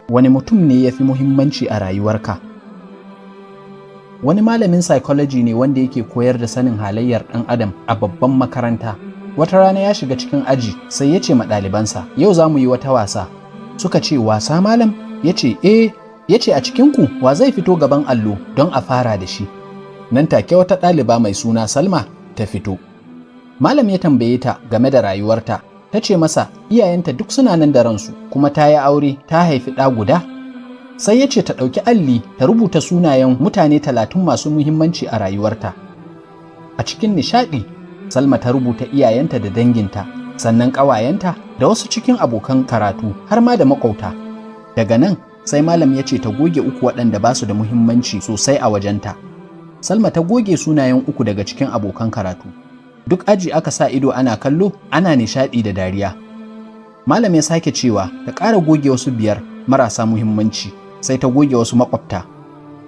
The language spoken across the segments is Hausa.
Wani mutum ne ya fi muhimmanci a rayuwarka? Wani malamin psychology ne wanda yake koyar da sanin halayyar ɗan adam a babban makaranta. Wata rana ya shiga cikin aji, sai ya ce ma ɗalibansa, "Yau za mu yi wata wasa." Suka ce, "Wasa, malam?" Ya ce, "Eh." Ya ce, "A cikinku wa zai fito gaban allo don a fara da shi?" Nan take wata ɗaliba mai suna Salma ta fito. Malam ya tambaye ta game da rayuwarta. Ta ce masa iyayenta duk suna nan da ransu, kuma ta yi aure, ta haifi ɗa guda. Sai ya ce ta ɗauki alli ta rubuta sunayen mutane 30 masu muhimmanci a rayuwarta. A cikin nishaɗi, Salma ta rubuta iyayenta da danginta, sannan ƙawayenta da wasu cikin abokan karatu, har ma da maƙwabta. Daga nan sai malam ya ce ta goge uku waɗanda ba su da muhimmanci sosai a wajenta. Salma ta goge sunayen uku daga cikin abokan karatu. Duk aji aka sa ido ana kallo, ana nishaɗi da dariya. Malam ya sake cewa ta ƙara goge wasu biyar marasa muhimmanci, sai ta goge wasu maƙwabta.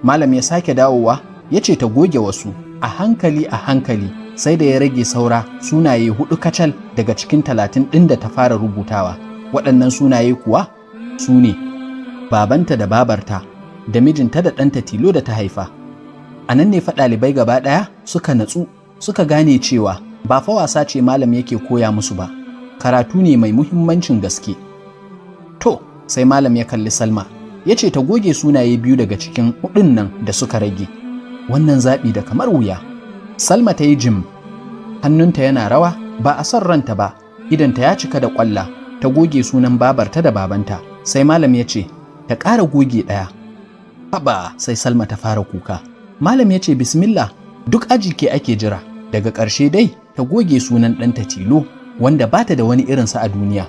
Malam ya sake dawowa ya ce ta goge wasu, a hankali a hankali sai da ya rage saura sunaye hudu kacal daga cikin 30 ɗin da ta fara rubutawa. Waɗannan sunaye kuwa su ne babanta da babarta da mijinta da ɗanta tilo da ta haifa. A nan ne fa ɗalibai gaba ɗaya suka natsu, suka gane cewa ba fa wasa ce malam yake koya musu ba, karatu ne mai muhimmancin gaske. To, sai malam ya kalli Salma, ya ce ta goge sunaye biyu daga cikin hudun nan da suka rage. Wannan zaɓi da kamar wuya. Salma ta yi jim, hannunta yana rawa, ba a son ranta ba, idonta ya cika da ƙwalla, ta goge sunan babarta da babanta. Sai malam ya ce ta ƙara goge ɗaya. Haba, sai Salma ta fara kuka. Malam ya ce, "Bismillah, duk aji ke ake jira." Daga ƙarshe dai ta goge sunan ɗanta tilo wanda ba ta da wani irinsa a duniya.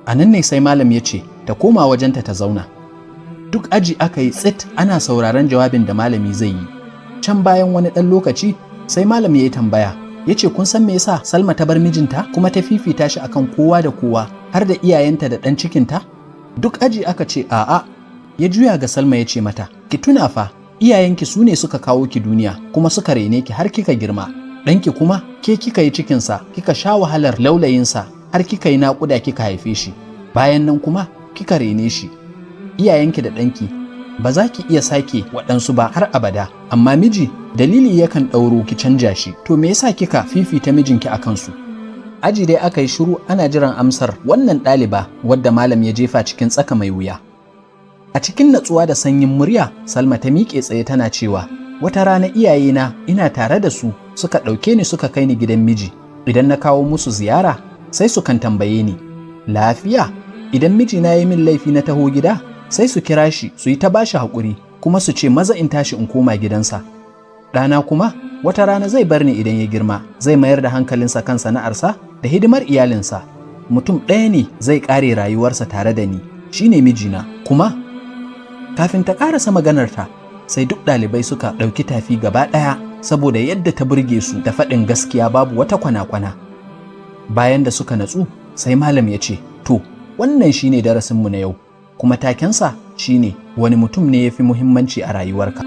A nan ne sai malam ya ce ta koma wajenta ta zauna. Duk aji aka yi tsit ana sauraron jawabin da malami zai yi. Can bayan wani ɗan lokaci sai malam ya yi tambaya, ya ce, "Kun san me yasa Salma ta bar mijinta kuma ta fifita shi akan kowa da kowa, har da iyayenta da ɗan cikinta?" Duk aji aka ce a'a. Ya juya ga Salma ya ce mata, "Ki tuna fa, iyayenki su ne suka kawo ki duniya kuma suka raine ki har kika girma. Ɗanki kuma ke kika yi cikinsa, kika sha wahalar laulayinsa har kika yi naƙuda kika haife shi. Bayan nan kuma kika rene shi. Iyayenki da ɗanki ba za ki iya sake waɗansu ba har abada, amma miji dalili yakan ɗauro ki canja shi. To, me yasa kika fifita mijinki a kansu?" Aji dai aka yi shiru ana jiran amsar wannan ɗaliba wadda malam ya jefa cikin tsaka mai wuya. A cikin natsuwa da sanyin murya, Salma ta miƙe tsaye tana cewa, "Wata rana iyayena ina tare da su suka ɗauke ni suka kai ni gidan miji. Idan na kawo musu ziyara, sai su kan tambaye ni, 'Lafiya?' Idan mijina ya yi min laifi na taho gida, sai su kira shi su yi ta bashi haƙuri, kuma su ce maza in tashi in koma gidansa. Ɗana kuma wata rana zai bar ni idan ya girma, zai mayar da hankalinsa kan sana'arsa da hidimar iyalinsa. Mutum ɗaya ne zai ƙare rayuwarsa tare da ni, shine mijina." Kuma kafin ta ƙarasa maganarta, sai duk ɗalibai suka ɗauki tafi gaba ɗaya saboda yadda ta burge su da faɗin gaskiya, babu wata kwana-kwana. Bayan da suka natsu, sai malam ya ce, "To, wannan shine darasinmu na yau, kuma takensa shine wani mutum ne ya fi muhimmanci a rayuwarka."